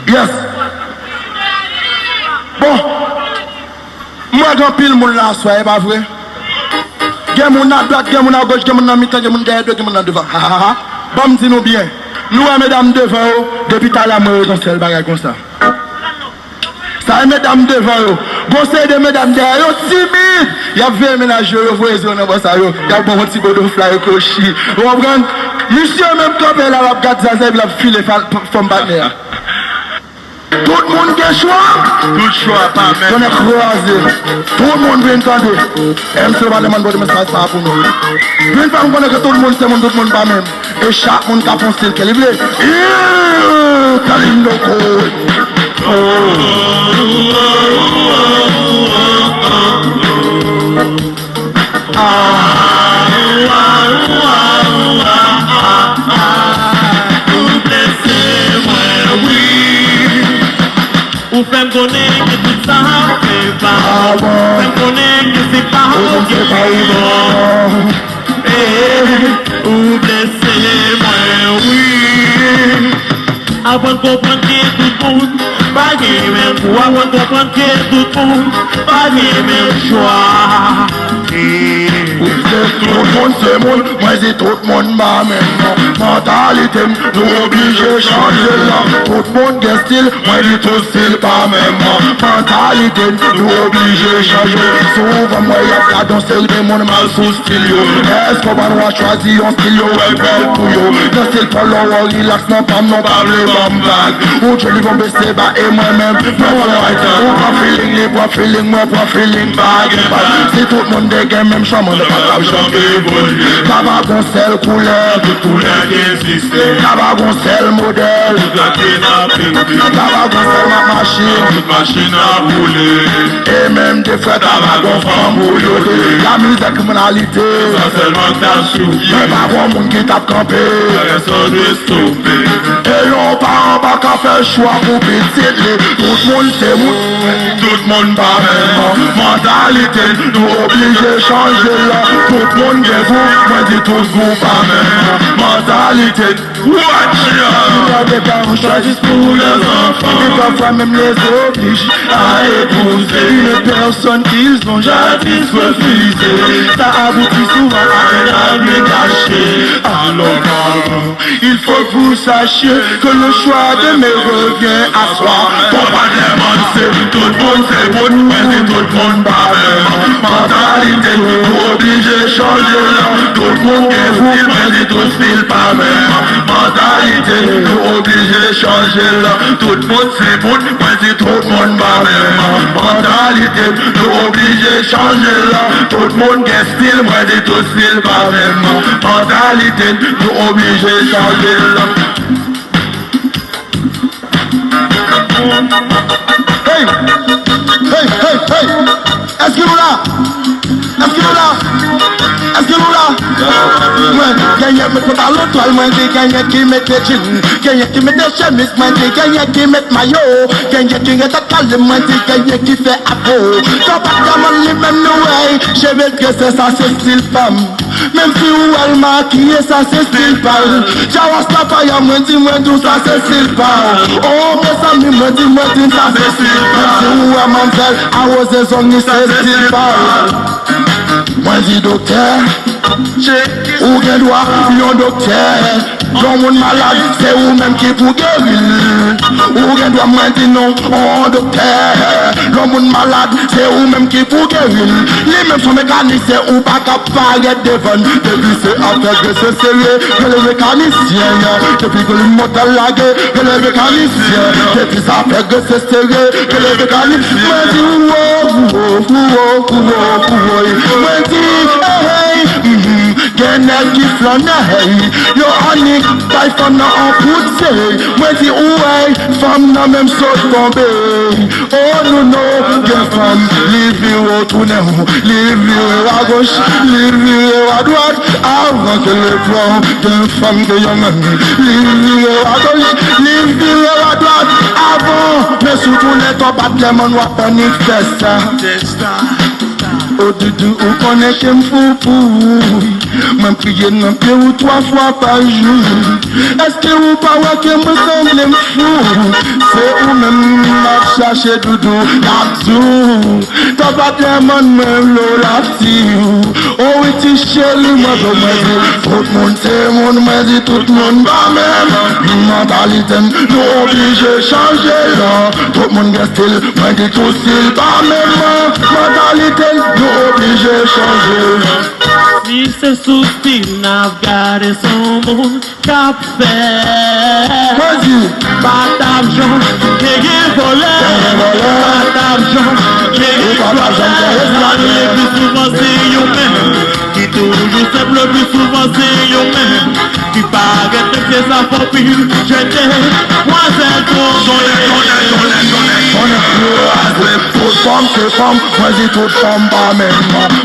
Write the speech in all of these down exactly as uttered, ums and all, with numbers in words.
Yes. Bon. M wè gen anpil moun la aswè, e pa vre? Gen moun adwat, gen moun agoch, gen moun nan mitan, gen moun dèyè do, gen moun nan devan. Ha, ha, ha. Ban m di nou byen. Nou wè medam devan yo, depi talè mwen wè yon sèl bagay konsa. Sa e medam devan yo. Gon seri de medam dèyè yo timid. Y ap veye mennaj yo, yo voye zye yo nan bò sa yo. Y ap bon yon ti bodo fly yo kochi. Ou konprann? Misye menm kanpe la, l ap gad zaza epi l ap file fa-, fanm patnè a. Tout moun gen chwa. Tout chwa pa menm. Tonnè kraze. Tout moun vin tande. M C Robalè mande pote mesaj sa a pou nou. Vin fè m konnen ke tout moun se moun, tout moun pa menm. E chak moun ka fè yon stil ke li vle. Ew, Kalindo Koy. Ou blese mwen, wi. Ou fè m konnen ke tout sa se pa ou. Ou fè m konnen ke se pa ou ki pi bon. Eh, ou blese mwen, wi. Aprann konprann ke tout moun pa gen menm kou. Aprann konprann ke tout moun pa gen menm chwa. Eh. Tout moun se moun, mwen di tout moun pa menm. Mantalite n, nou oblije chanje l la. Tout moun gen stil, mwen di tout stil pa menm. Mantalite n, nou oblije chanje l. Souvan, mwen y ap gade yon seri de moun mal sou stil yo. Èske w pa nwa chwazi yon stil yo wè k bèl pou yo? Nan stil polo, w rilaks, nan pa m, non pa vle ban m vag. Ou djoli, bon, bese ba, e mwen menm, mwen fè fight. Ou pran feeling, li pran feeling, mwen pran feeling, pa gen pa. Si tout moun te gen menm chan, mwen pa t ap janm evolye. Ka pa gon sèl koulè, tout koulè ki egziste. Ka pa gon sèl modèl, tout lòt ki nan pil pil. Ka pa gon sèl ma-, machin, tout machin ap boule. E menm de frè, ka pa gon fanm pou yo de. Lamizè, kriminalite, sa sèlman k ap soufri. Men pa gon moun ki t ap kanpe. Sa rès an dwe stope. E yon paran pa ka fè chwa pou pitit li. Tout moun se moun, tout moun pa menm. Mantalite n, nou oblije chanje l la. Tout moun gen gou, mwen di tout gou pa menm. Mantalite n, watch ya. Li pa gen paran chwa jis pou lèzanfan. E pafwa menm les oblije à épouser une personne qu'ils ont jadis refusée. Ça aboutit souvent à un abus caché. Alors, il faut que vous sachiez que le choix d'aimer revient à soi. Konprann lè m se tout moun se moun, mwen di tout moun pa menm. Mantalite n, nou oblije chanje l la. Tout moun gen stil, mwen di tout stil pa menm. Mantalite n, nou oblije chanje l la. Tout moun se moun, mwen di tout moun pa menm. Mantalite n, nou oblije chanje l la. Tout moun gen stil, mwen di tout stil pa menm. Mantalite n, nou oblije chanje l la. Hey! Hey, hey, hey! Èske nou la? Èske nou la? Èske nou la? Mwen, genyen mete pantalon twal, mwen di genyen ki mete jean. Genyen ki mete chemiz, mwen di genyen ki met mayo. Genyen ki gen tèt kale, mwen di genyen ki fè afro. Sa pa t ka mal li menm nou, hey. Cheve trese, sa se stil pa m. Menm si ou wè l makiye, sa se stil pa l. Dja rasta faya, mwen di, mwen di w, sa se stil pa w. Oh, mezanmi, mwen di, mwen di, sa se stil pa l. Menm si ou wè manzèl awoze zong li, se stil pa l. Mwen di doktè, ou gen dwa yon doktè. Yon moun malad, se ou menm ki pou geri l. Ou gen dwa, mwen di non, on doktè. Yon moun malad, se ou menm ki pou geri l. Li menm se yon mekanisyen, ou pa ka parèt devan l. Depi se afè grese serye, rele mekanisyen. Depi ke li motè lage, rele mekanisyen. Depi se afè grese serye, rele mekanisyen. Mwen di wo, wo, wo, wo, wo, wo. Mwen di, hey, hey, mhm. Gen nèg ki flannè, yo annik bay fanm nan on kout zye. Mwen di ou wè, fanm nan menm sot tonbe. Oh non non, gen fanm, li vire w tounen w, li vire w agoch, li vire w adwat, avan ke l pran w. Gen fanm ke yo menm, li vire w agoch, li vire w adwat, avan. Men si w tounen twa bat lè mòn, w ap annik fè sa. O Doudou, ou konnen ke m fou pou ou. Mwen priye nan pye ou twa fwa pa jou. Èske ou pa wè ke mwen sanble m fou? Se ou menm m ap chache, Doudou, n ap di w. Tòpat lèmòn mwen vle w la ti ou. O wi ti cheri, mwen vle w, mwen di. Tout moun se moun, mwen di tout moun pa menm. Mantalite n, nou oblije chanje l. Tout moun gen stil, mwen di tou stil pa menm. Mantalite n, nou oblije chanje l. Si se sou stil n ap gade, se yon moun k ap fè. Mwen di. Pa t ap janm genyen vòlè. Genyen vòlè. Pa t ap janm genyen vòlè. Sa rive pi souvan se yo menm ki toujou senp, le pi souvan se yo menm ki parèt, mesye sa fò pi jete. Mwazel tonbe. Konnen, konnen, konnen, konnen, konnen. Tout fanm se fanm, mwen di tout fanm pa menm.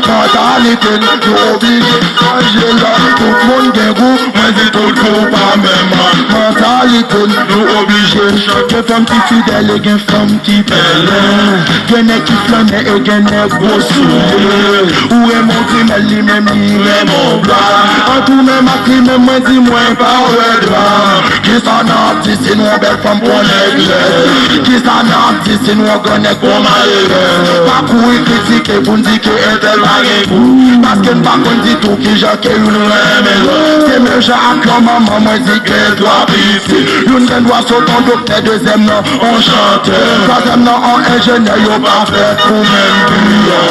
Mantalite n, nou oblije chanje l. Tout moun gen gou, mwen di tout gou pa menm. Mantalite n, nou oblije chanje. Gen fanm ki fidèl e gen fanm ki pèlen. Gen nèg ki flannen e gen nèg gwo soulye. Ou renmen yon grimèl, li menm li renmen yon blòd. Ant ou menm ak li menm, mwen di mwen pa wè dwa. Kisa n ap di si nou yon bèl fanm pran nèg lèd? Kisa n ap di si nou yon gran nèg pran malerèz? Pa kouri kritike pou n di ke entèl pa gen gou. Paske n pa konn ditou kijan ke youn renmen lòt. Se menm jan ak yon manman, mwen di gen twa pitit. Youn gen dwa sot yon doktè, dezyèm nan yon chantè. Twazyèm nan yon enjenyè, yo pa fèt pou menm vi a.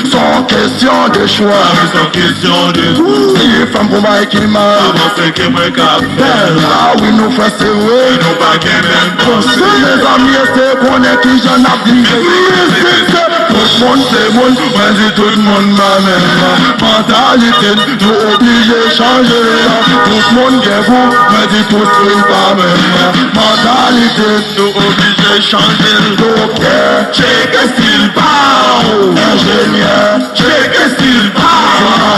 Se yon kesyon de chwa. Wi, se yon kesyon de gou. Si fanm pou bay ki mal. Avanse ke mwen ka fè. Bèl, ah wi, nou frè, se vre. Nou pa gen menm panse. Mezanmi, eseye konnen kijan n ap viv. Tout moun se moun, mwen di tout moun pa menm. Mantalite n, nou oblije chanje l. Tout moun gen gou, mwen di tout moun pa menm. Mantalite n, nou oblije chanje l. Doktè, tcheke stil pa w. Enjenyè, tcheke stil pa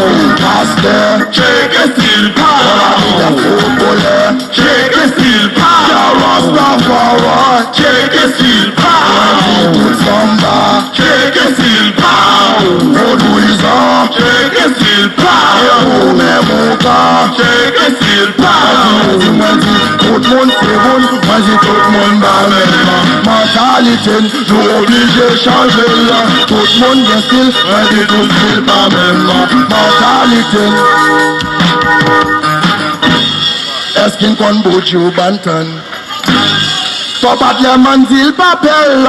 w. Pastè, tcheke stil pa w. Foutbolè, tcheke stil pa w. Rastafari, tcheke stil pa w. Tout samba, tcheke stil pa w. Vodouyizan, tcheke stil pa w. Ou menm ou ka, tcheke stil pa w. Mwen di, mwen di, tout moun se moun, mwen di tout moun pa menm. Mantalite n, nou oblije chanje l. Tout moun gen stil, mwen di tout stil pa menm. Mantalite n. Èske n konn Buju Banton? Tòpat lèmòn di l pa bèl,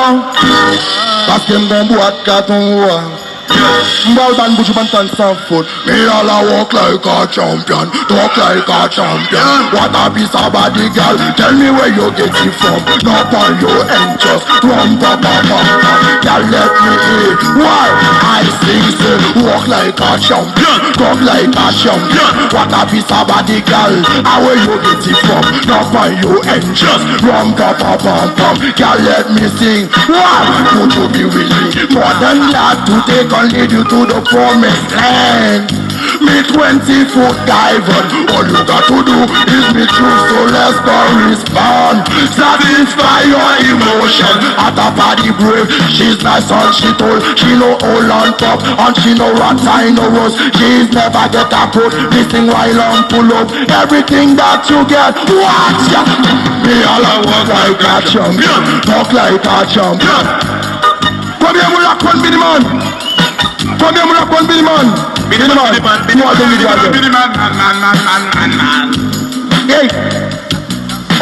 paske m gon bwat katon wa. M pral ban Buju Banton san fot. Me all a walk like a champion, talk like a champion. What a piece of body, girl. Tell me where you get it from. No pon yo and just rum pa pa pa pa. Girl, let me in. Why? I sing, say, walk like a champion, talk like a champion. What a piece of body, girl. How where you get it from? No pon yo and just rum pa pa pa pa. Girl, let me sing. Why would you be with me? More than that, to take and lead you to the promised land. Me twenty foot diver, all you got to do is me true, so let's go respond. Satisfy your emotion. At a party brave, she's nice and she tall. She no old and tough, and she no rat, I no rose. She's never get a put, missing while on pull up. Everything that you get, watch ya. Me all a walk like a champion, talk like a champion. Konbyen moun la konn Beenie Man? Konbyen moun la konn Beenie Man? Beenie Man, Beenie Man, Beenie Man, Beenie Man, Beenie Man, Beenie Man, Beenie Man, Beenie Man. Hey!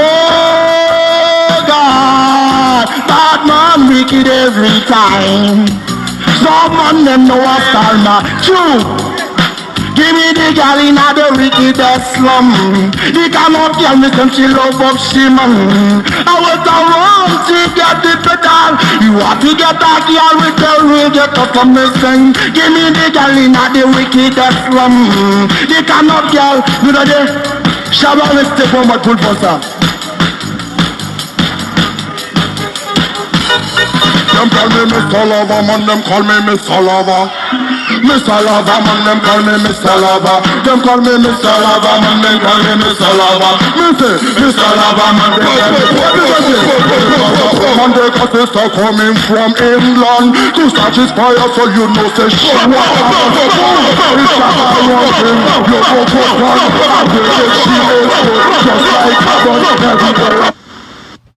Oh God, bad man wicked every time. Some man dem know a star man. True. Give me the girl inna the wickedest slum. The kind of girl me send she love up she man. I was around to get the pedal. You want to get a girl with the real get up from the sing. Give me the girl inna the wickedest slum. The kind of girl, you know the Shabba, let's take one more pull for ça. Dem call me Mister Lover, man, dem call me Mister Lover. Mister Lover, man, dem call me Mister Lover. Dem call me Mister Lover, man, dem call me Mister Lover. Me seh, Mister Lover, man, dem call me. Monday, 'cause they start coming from England to satisfy us, so you know say she want. It's not a wrong thing. You go for fun. I will get she is good, just like a bun everywhere.